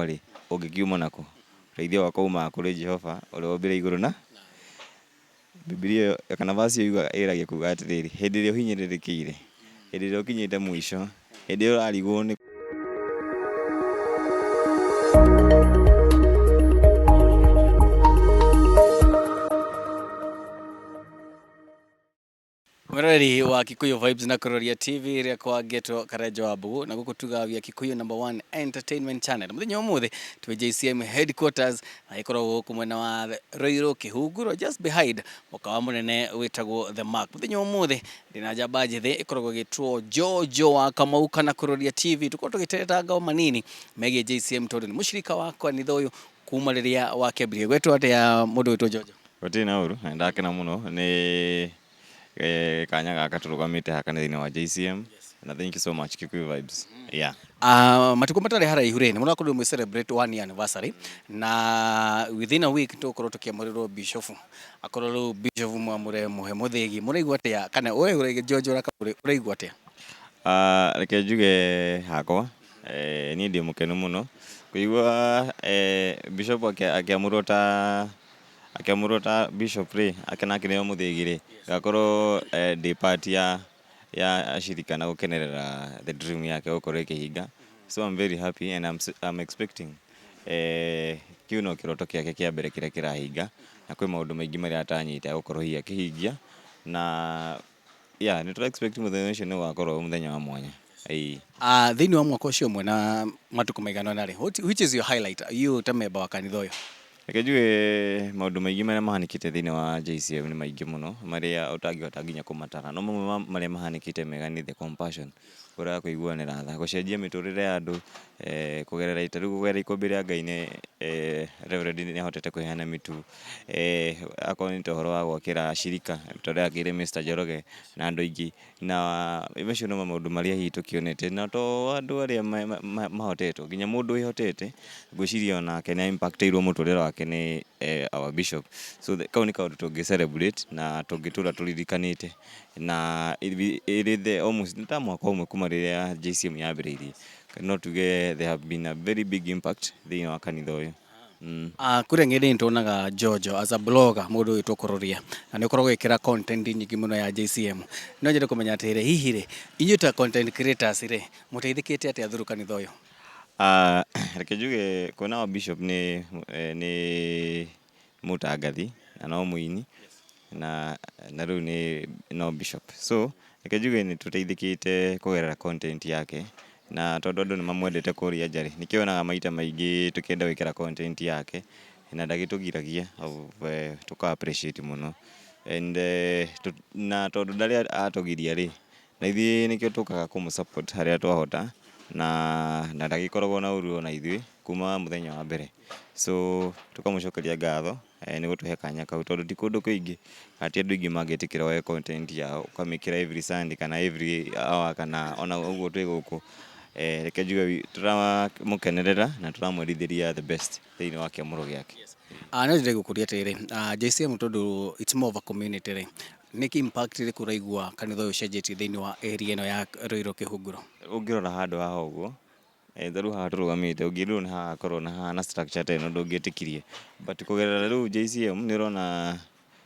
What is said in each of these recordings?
Rĩ, ũngĩkiuma nakũ? Ũteithio wakwa umaga kũrĩ Jehova ũrĩa wombire igũrũ na Bibilia ĩyo kana verse ĩyo yugaga ĩgeragia kuga atĩrĩrĩ, hĩndĩ ĩrĩa ũhinyĩrĩrĩkĩire, hĩndĩ ĩrĩa ũkinyĩte mũico, hĩndĩ ĩrĩa ũrarigwo nĩ Mwĩroreri wa Kikuyu Vibes na Kuroria TV ĩrĩa kwa Geto Karenjo wa Mbugu na gũkũ tugaga Kikuyu number one entertainment channel. Mũthenya ũmũthĩ twĩ JCM headquarters na ĩkoragwo gũkũ mwena wa Ruiru Kĩhunguro just behind mũkawa mũnene wĩtagwo The Mark. Mũthenya ũmũthĩ ndĩna njamba njĩthĩ ĩkoragwo ĩgĩtwo Jojo wa Kamau kana Kuroria TV. Tũkorwo tũgĩteretanga o manini megiĩ JCM tondũ nĩ mũcirika wa kanitha ũyũ kuma rĩrĩa wakĩambirie. Gwetwo atĩa mũndũ wĩtwo Jojo? Gũtirĩ na ũru, na nĩndakena mũno nĩ kanya gaka tũrũgamĩte haha kanitha-inĩ wa JCM na thank you so much Kikuyu Vibes. Yeah. Matukũ matarĩ haraihu rĩ, nĩ mũrakorirwo mwĩ celebrate one year anniversary na within a week tũgũkorwo tũkĩamũrĩrwo bishop, akorwo rĩu bishop mwamũre mũhe mũthĩgi, mũraigua atĩa kana we George ũraigua atĩa? Reke njuge hakwa niĩ ndĩ mũkenu mũno kũigua bishop akĩamũrwo ta akĩamũrwo ta bishop rĩ, na akĩneo mũthĩgi rĩ, ngakorwo ndĩ part ya ashirika na gũkenerera the dream yake gũkorwo ĩkĩhinga. So I'm very happy and I'm expecting kĩu no kĩroto gĩake kĩa mbere kĩrĩa kĩrahinga, na kwĩ maũndũ maingĩ marĩa atanyĩte gũkorwo hihi akĩhingia, na yeah, nĩ tũra expect mũthenya ũcio nĩ ũgakorwo wĩ mũthenya wa mwanya. Ĩĩ. Thĩinĩ wa mwaka ũcio ũmwe na matukũ maigana ũna rĩ, which is your highlight you ta member wa kanitha ũyũ? Reke njuge maũndũ maingĩ marĩa mahanĩkĩte thĩinĩ wa JCM nĩ maingĩ mũno marĩa ũtangĩhota nginya kũmatara, no mamwe ma marĩa mahanĩkĩte mega nĩ the compassion, ũrĩa wa kũiguanĩra tha, gũcenjia mĩtũrĩre ya andũ kũgerera ta rĩu kũgerera ikũmbĩ rĩa Ngai nĩ Reverend nĩ ahotete kũheana mĩtu, akorwo nĩ ta ũhoro wa gwakĩra acirika ta ũrĩa akĩire Mr Njoroge na andũ aingĩ, na macio nĩmo maũndũ marĩa hihi tũkĩonete, na to andũ arĩa mahotetwo, nginya mũndũ wĩhotete, ngwĩciria onake nĩ impact ĩirwo mũtũrĩre wake nĩ our bishop, so kau nĩ kaũndũ tũngĩ celebrate na tũngĩtũra tũririkanĩte, na ĩrĩ the almost nĩ ta mwaka ũmwe kuma rĩrĩa JCM yambĩrĩirie, no tuge there have been a very big impact thĩinĩ wa kanitha ũyũ. Kũrĩa ng'enda-inĩ tuonaga Jojo as a blogger mũndũ wĩtwo Kũrũria na nĩ ũkoragwo ũgĩkĩra content nyingĩ mũno ya JCM. No nyende kũmenya atĩrĩrĩ, hihi rĩ, inyuĩ ta content creators rĩ, mũteithĩkĩte atĩa through kanitha ũyũ? Reke njuge kuona wa bishop nĩ mũtangathi na no mũini na rĩu nĩ no bishop, so reke njuge nĩ tũteithĩkĩte kũgerera content yake, na tondũ andũ nĩ mamwendete kũrĩa nja rĩ, nĩkĩo wonaga maita maingĩ tũkĩenda gwĩkĩra content yake na ndagĩtũgiragia tũka appreciate mũno and na tondũ ndarĩ atũgiria rĩ, na ithuĩ nĩkĩo tũkaga kũmũ support harĩa twahota, na ndagĩkoragwo na ũru ona ithuĩ kuma mũthenya wa mbere, so tũkamũcokeria ngatho nĩ gũtũhe kanya kau tondũ ti kũndũ kũingĩ kana ti andũ aingĩ mangĩtĩkĩra woe content yao ũkamĩkĩra every Sunday kana every hour kana ona ũguo twĩ gũkũ, reke njuge tũramũkenerera na tũramwendithĩria the best thĩinĩ wa kĩamũro gĩake. No nyende gũkũria atĩrĩrĩ, JCM tondũ it's more of a community rĩ, nĩkĩ impact ĩrĩkũ ũraigua kanitha ũyũ ũcenjetie thĩinĩ wa area ĩno ya Ruiru Kĩhunguro? Ũngĩrora handũ haha ũguo, ta rĩu haha tũrũgamĩte ũngĩrwo nĩ hagakorwo na hahana structure ta ĩno ndũngĩetĩkirie, but kũgerera rĩu JCM nĩ ũrona,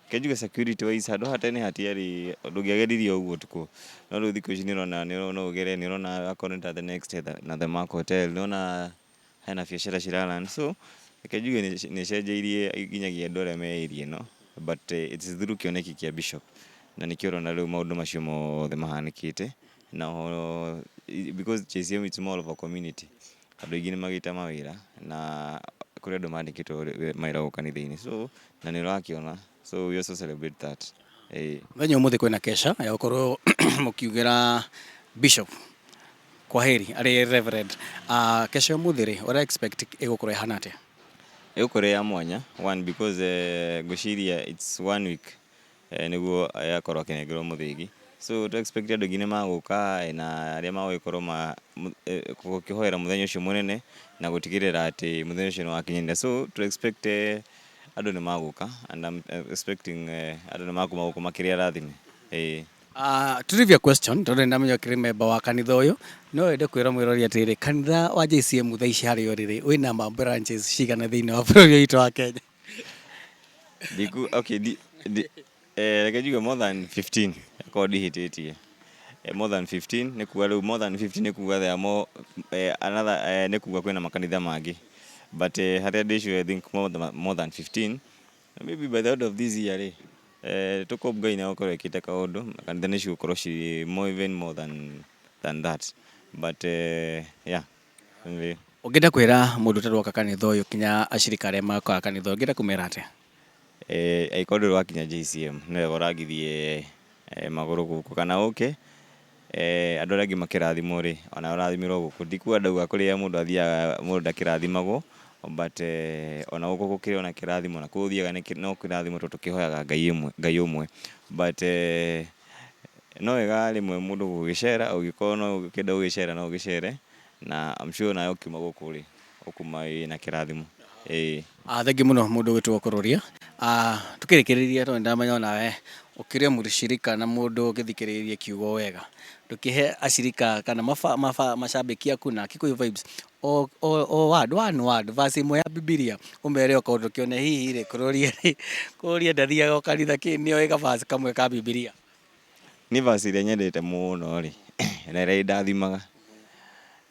reke njuge security wise handũ haha tene hatiarĩ, ndũngĩageririe ũguo ũtukũ, no rĩu thikũ ici nĩ ũrona no ũgere, nĩ ũrona akorwo nĩ ta The Next na The Mark Hotel, nĩ ũrona hena biacara cira run, so reke njuge nĩ ĩcenjeirie nginyagia andũ arĩa me area ĩno, but it's through kĩoneki kĩa bishop, na nĩkĩo ũrona rĩu maũndũ macio mothe mahanĩkĩte, na because JCM it's more of a community, andũ aingĩ nĩ magĩte mawĩra na kũrĩ andũ mandĩkĩtwo mawĩra gũkũ kanitha-inĩ, so na nĩ ũrakĩona, so we also celebrate that. Ĩĩ. Mũthenya ũmũthĩ kwĩna kesha ya gũkorwo mũkiugĩra bishop kwaheri arĩ reverend. Kesha ya ũmũthĩ rĩ, ũra expect ĩgũkorwo ĩhana atĩa? Ĩgũkorwo ĩ ya mwanya, one because ngwĩciria it's one week nĩguo akorwo akĩnengerwo mũthĩgi, so tũ expect andũ aingĩ nĩ magũka na arĩa magũgĩkorwo gũkĩhoera mũthenya ũcio mũnene na gũtigĩrĩra atĩ mũthenya ũcio nĩ wakinyanĩra, so tũ expect andũ nĩ magũka and I'm expecting andũ nĩ makuma gũkũ makĩrĩ arathime, ĩĩ. Trivia question, tondũ nĩndamenya ũkĩrĩ member wa kanitha ũyũ, no wende kwĩra mwĩrori atĩrĩrĩ, kanitha wa JCM thaa ici harĩa ũrĩ rĩ, wĩna ma branches cigana thĩinĩ wa bũrũri ũyũ witũ wa Kenya? Ndiku, okay, di, di, reke njuge more than 15 akorwo ndihĩtĩtie. More than 15 nĩ kuga rĩu more than 15 nĩ kuga there are more, another, nĩ kuga kwĩna makanitha mangĩ, but harĩa ndĩ sure, I think more than 15. Maybe by the end of this year rĩ, tũkũ Ngai nĩ agũkorwo ĩkĩte kaũndũ, kanitha nĩ cigũkorwo ci more, even more than that, but yeah. Ũngĩenda kwĩra mũndũ ũtarĩ woka kanitha ũyũ, kinya acirika arĩa mokaga kanitha ũyũ, ũngĩenda kũmera atĩa? Angĩkorwo ndũrĩ wakinya JCM, nĩ wega ũrangithie magũrũ gũkũ kana ũke. Andũ arĩa angĩ makĩrathimwo rĩ, ona ũrathimĩrwo gũkũ. Ndikuga ndauga kũrĩa mũndũ athiaga mũndũ ndakĩrathimagwo, but ona gũkũ gũkĩrĩ ona kĩrathimo, na kũu ũthiaga no kĩrathimo, tondũ tũkĩhoyaga Ngai ĩmwe, Ngai ũmwe. But no wega rĩmwe mũndũ gũgĩcera, ũngĩkorwo no ũkĩenda gũgĩcera, no ũgĩcere, na I'm sure nawe ũkiuma gũkũ rĩ, ũkuma wĩna kĩrathimo, ĩĩ. Thengiũ mũno mũndũ ũgĩtwo Kũrũria. Tũkĩrĩkĩrĩria, tondũ nĩndamenya onawe ũkĩrĩ o mũcirika na mũndũ ũgĩthikĩrĩirie kiugo wega, ndũkĩhe acirika kana macambĩki aku na Kikuyu Vibes o word, one word, verse ĩmwe ya Bibilia, ũmere o kaũndũ kĩone hihi rĩ, Kũrũria rĩ, Kũrũria ndathiaga o kanitha kĩ nĩoĩ ka verse kamwe ka Bibilia. Nĩ verse ĩrĩa nyendete mũno rĩ, na ĩrĩa ĩndathimaga,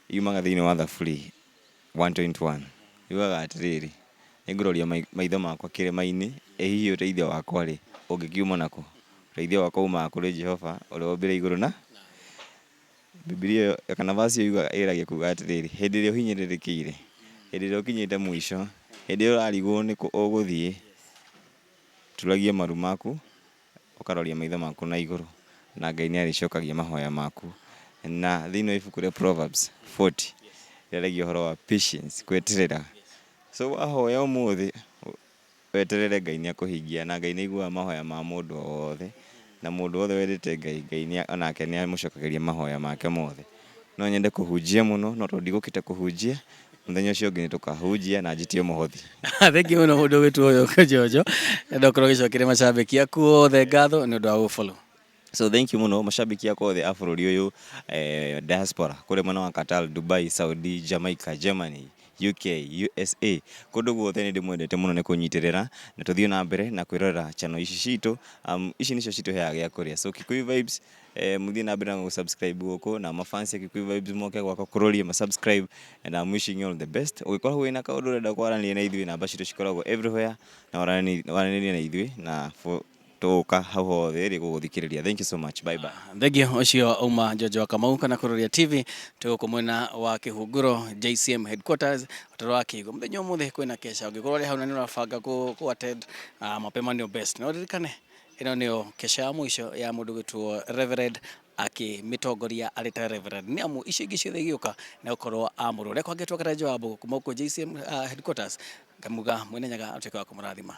yumaga thĩinĩ wa Thaburi 121. Yugaga atĩrĩrĩ, "Nĩngũroria maitho makwa kĩrĩma-inĩ, ĩ hihi ũteithio wakwa rĩ, ũngĩkiuma nakũ? Ũteithio wakwa umaga kũrĩ Jehova ũrĩa wombire igũrũ na Bibilia ĩyo." Kana verse ĩyo yugaga, ĩgeragia kuga atĩrĩrĩ, hĩndĩ ĩrĩa ũhinyĩrĩrĩkĩire, hĩndĩ ĩrĩa ũkinyĩte mũico, hĩndĩ ĩrĩa ũrarigwo nĩkũ ũgũthiĩ, turagia maru maku, ũkaroria maitho maku na igũrũ, na Ngai nĩ arĩcokagia mahoya maku. Na thĩinĩ wa ibuku rĩa Proverbs 40 rĩaragia ũhoro wa patience, gweterera. So wahoya ũmũthĩ, weterere, Ngai nĩ akũhingia, na Ngai nĩ aiguaga mahoya ma mũndũ o wothe, na mũndũ wothe wendete Ngai, Ngai nĩ onake nĩ amũcokagĩria mahoya make mothe. No nyende kũhunjia mũno, no tondũ ndigũkĩte kũhunjia, mũthenya ũcio ũngĩ nĩ tũkahunjia na njitie mũhothi. Thengiũ mũno mũndũ ũgĩtwo ũyũ Njojo, enda ũkorwo ũgĩcokeria macambĩki aku othe ngatho nĩ ũndũ wa gũfollow. So thank you mũno mashabiki akwa othe a bũrũri ũyũ, diaspora kũrĩa mwena wa Qatar, Dubai, Saudi, Jamaica, Germany, UK, USA, kũndũ guothe, nĩ ndĩmwendete mũno nĩ kũnyitĩrĩra, na tũthiĩ na mbere na kwĩrorera channel ici citũ. Ici nĩcio citũheaga gĩa kũrĩa. So Kikuyu Vibes, mũthiĩ na mbere na gũ-subscribe gũkũ, na mafans ya Kikuyu Vibes moke gwakwa kũrũria ma subscribe, and I'm wishing you all the best. Ũngĩkorwo wĩna kaũndũ ũrenda kwaranĩria na ithuĩ, namba citũ cikoragwo everywhere, na waranĩrie na ithuĩ, na tũgũka hau hothe rĩ gũgũthikĩrĩria. Thank you so much, bye bye. Thengiũ. Ũcio uma Njojo wa Kamau kana Kũrũria TV, twĩ gũkũ mwena wa Kĩhunguro, JCM headquarters. Ũtaro wa kĩigo mũthenya ũmũthĩ kwĩna kesha, ũngĩkorwo ũrĩ hau na nĩ ũrabanga kũ attend, mapema nĩyo best. No ririkane ĩno nĩyo kesha ya mũico ya mũndũ gwĩtwo Reverend akĩmĩtongoria arĩ ta Reverend, nĩ amu icio ingĩ ciothe igĩũka nĩ gũkorwo amũrwo ũrĩa kwangĩtwo Karenjo wa Mbũgũ kuma gũkũ JCM headquarters. Ngamuga Mwene Nyaga atuĩke wa kũmũrathima.